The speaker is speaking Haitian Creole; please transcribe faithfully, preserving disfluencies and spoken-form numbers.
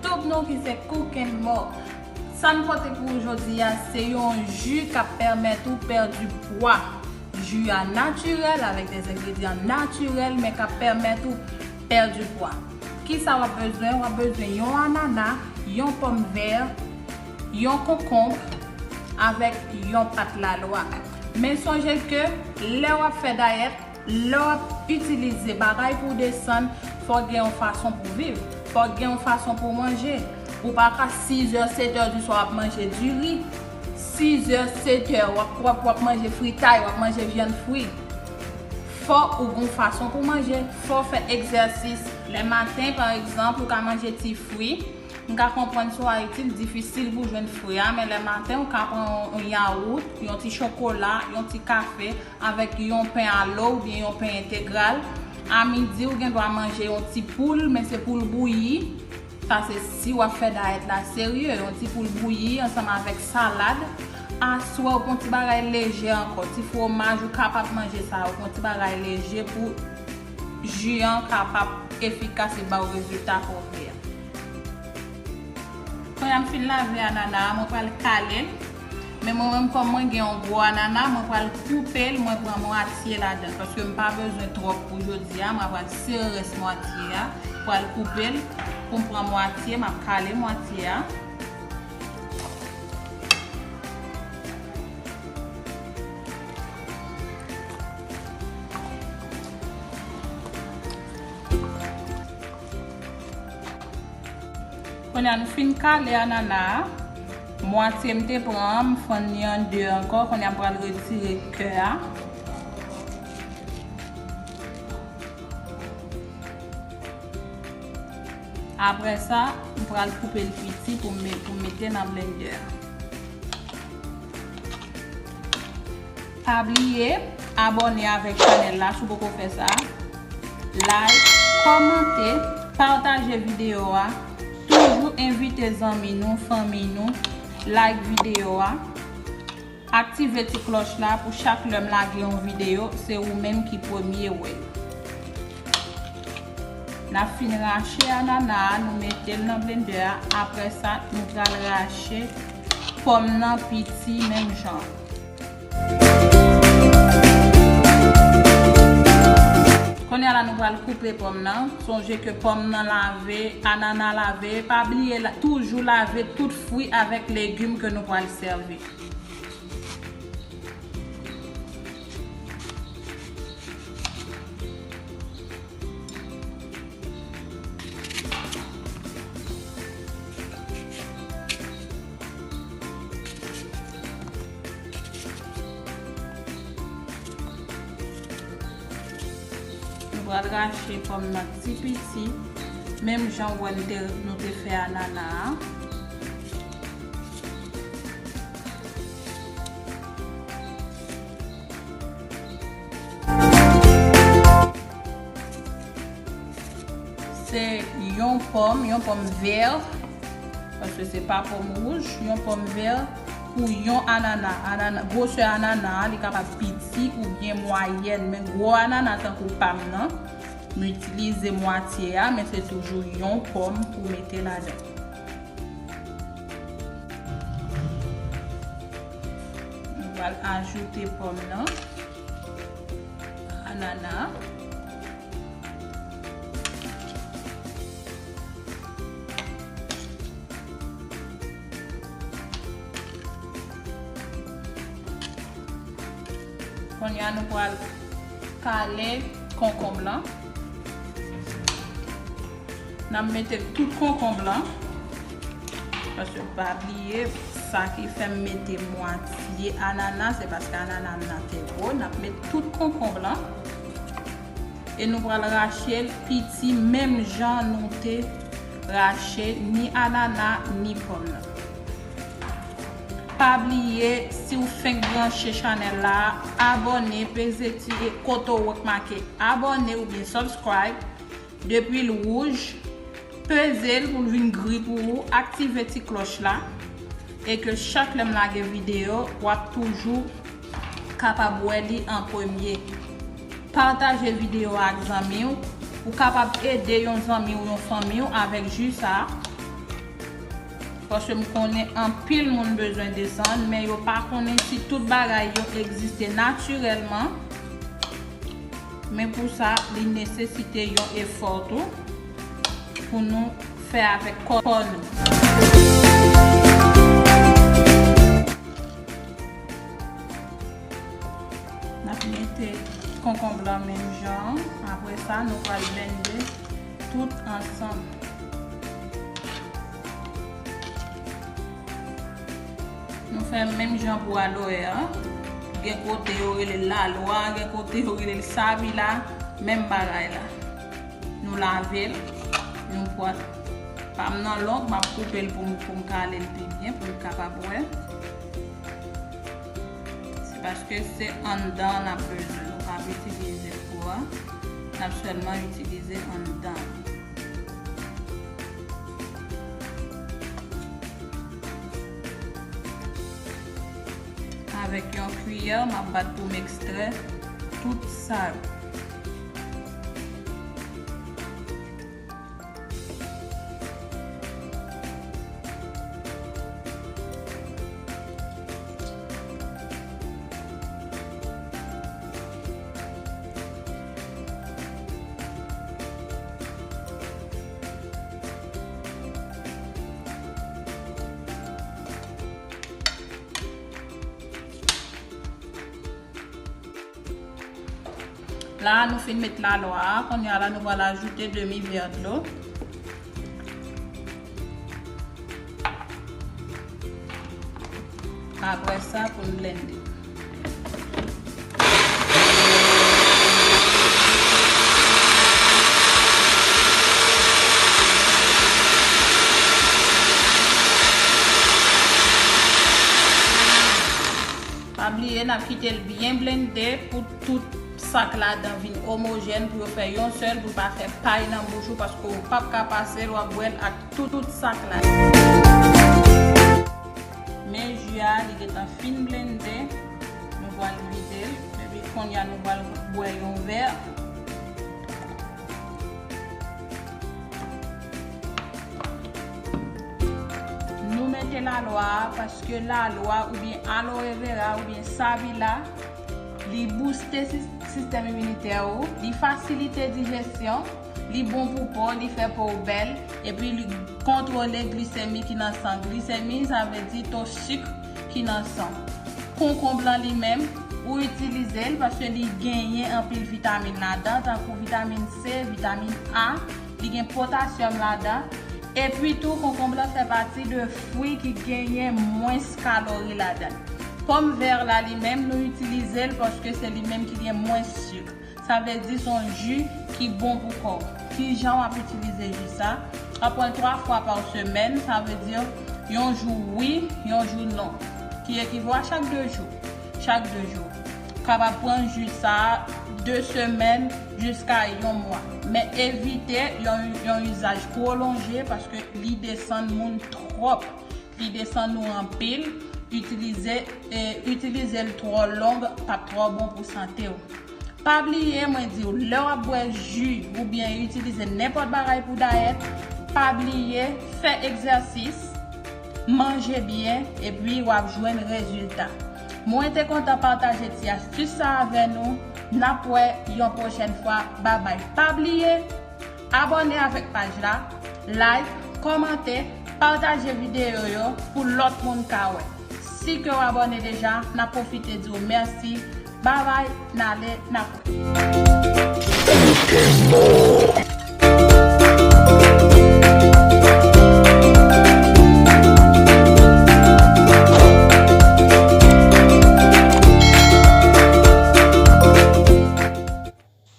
YouTube nou ki se Cook and More. Sa n pote pou ou jodi a, se yon ji k ap pèmèt ou pèdi pwa. Ji a natirèl, avèk de engredyan natirèl, men k ap pèmèt ou pèdi pwa. Kisa w ap bezwen? W ap bezwen yon anana, yon pòmvè, yon konkonb, avèk yon pat lalwa. Men sonje ke lè w ap fè dayèt, lè w ap itilize bagay pou w desann, fò w gen yon fason pou w viv, fò w gen yon fason pou w manje. Ou pa ka sizè, setè di swa w ap manje diri, sizè, setè w ap, w ap, w ap manje fritay, w ap manje vyann fri. Fò ou gen yon fason pou w manje, fò w fè egzèsis. Lè maten, pa egzanp, ou ka manje ti fwi. M ka konprann si w Ayiti, l difisil pou w jwenn fwi a, men lè maten, ou ka pran yon, yon yawout, yon ti chokola, yon ti kafe, avèk yon pen alo oubyen yon pen entegral. A midi, ou gen dwa manje yon ti poul, men se poul bouyi. Sa se si w ap fè dayèt la serye, yon ti poul bouyi ansanm avèk salad. Aswè, ou pran ti bagay leje ankò, ti fwomaj, ou kapab manje sa, ou pran ti bagay leje pou ji an kapab efikas e ba w rezilta ke w vle a. Kounye a m fin lave anana a, mwen pral kale l. Men mwen menm, kòm mwen gen yon gwo anana, mwen pral koupe l, mwen pran mwatye ladan l, paske m pa bezwen twòp pou jodi a, mwen pral sere rès mwatye a, pral koupe l pou m pran mwatye, m ap kale mwatye a. Kounye a nou fin kale anana a. Mwatye m te pran an, m fann li an de ankò. Kounye a m pral retire kè a. Apre sa, m pral koupe l piti pou m me-, pou m mete nan blendè a. Pa bliye abòne avèk chanèl la si w poko fè sa. Like, kòmante, pataje videyo a. Toujou envite zanmi nou, fanmi nou, like videyo a. Aktive ti klòch la pou chak lè m lage yon videyo, se ou menm ki premye wè l. N ap fin rache anana a, nou mete l nan blendè a. Apre sa, nou pral rache pòm nan piti menm jan. Kounye a la, nou pral koupe pòm nan. Sonje ke pòm nan lave, anana lave. Pa bliye la, toujou lave tout fwi avèk legim ke nou pral sèvi. Nou pral rache pòm nan ti piti, menm jan w wè nou te, nou te fè anana a. Se yon pòm, yon pòm vè, paske se pa pòm wouj, yon pòm vè pou yon anana. Anana, gwosè anana a, li kapab piti oubyen mwayèn, men gwo anana tankou pa m nan, m itilize mwatye a, men se toujou yon pòm pou mete ladan. Nou pral ajoute pòm nan, anana. Kounye a, nou pral kale konkonb lan. N ap mete tout konkonb lan. Paske pa bliye, sa ki fè m mete mwatye anana, se paske anana m nan te gwo. N ap met tout konkonb lan. E nou pral rache l piti, menm jan nou te rache ni anana, ni pòm nan. Pa bliye, si w fenk branche chanèl la, abòne, peze ti kote w wè k make abòne oubyen subscribe. Depi l wouj, peze l pou l vin gri pou ou, aktive ti klòch la, e ke chak lè m lage videyo, w ap toujou kapab wè li an premye. Pataje videyo a ak zanmi w. Ou kapab ede yon zanmi w, yon fanmi w avèk ji sa a. Paske m konnen anpil moun bezwen desann, men yo pa konnen si tout bagay yo egziste natirèlman. Men pou sa, li nesesite yon efò tou pou nou fè avèk kò nou. N ap mete konkonb lan menm jan an. Apre sa, nou pral blende tout ansanm. Nou fè menm jan pou aloe a. Gen kote yo rele l lalwa, gen kote yo rele l savila, menm bagay la. Nou lave l, nou pran. Pa m nan long, m ap koupe l pou m, pou m kale l pi byen, pou m kapab wè. Se paske se anndan n ap bezwen. Nou p ap itilize po a. N ap sèlman itilize anndan. Avèk yon kiyè, m ap bat pou m ekstrè tout sa yo. La, nou fin met lalwa a. Kounye a la, nou pral ajoute demi vè dlo. Apre sa, pou n blende. Pa bliye, n ap kite l byen blende pou tout sak ladan vin omojèn, pou yo fè yon sèl, pou l pa fè pay nan bouch ou, paske w p ap ka pase l, w ap bwè l ak tout, tout sak la. Men ji a, li gentan fin blende, nou pral vide l, epi kounye a nou pral bwè yon vè. Nou mete lalwa a paske lalwa oubyen aloe vera oubyen savila, li bouste sis-, sistèm iminitè ou, li fasilite dijesyon, li bon pou po, li fè po w bèl, epi li kontwole glisemi ki nan san. Glisemi, sa vle di to sik ki nan san. Konkonb lan li menm, ou itilize l paske li genyen anpil vitamin ladan, tankou vitamin C, vitamin A, li gen potasyòm ladan. Epi tou, konkonb lan fè pati de fwi ki genyen mwens kalori ladan. Pòm vè la li menm, nou itilize l paske se li menm ki gen mwens sik. Sa vle di se yon ji ki bon pou kò w. Kijan w ap itilize ji sa? W ap pran l twa fwa pa semèn, sa vle di yon jou wi, yon jou non, ki ekivo a chak de jou. Chak de jou. Kapab pran ji sa a de semèn jiska yon mwa. Men evite yon, yon izaj pwolonje paske li desann moun twòp. Li desann nou anpil. Itilize, e, itilize l twò long p ap twò bon pou sante w. Pa bliye, mwen di w, lè w ap bwè ji oubyen itilize nenpòt bagay pou dayèt, pa bliye fè egzèsis, manje byen, epi w ap jwenn rezilta. Mwen te kontan pataje ti astis sa avè nou. N ap wè yon pwochèn fwa. Babay. Pa bliye, abòne avèk paj la, like, kòmante, pataje videyo yo pou lòt moun ka wè. Si ke w abòne deja, n ap pwofite di w mèsi. Babay, n ale, n ap wè. Okenn mò.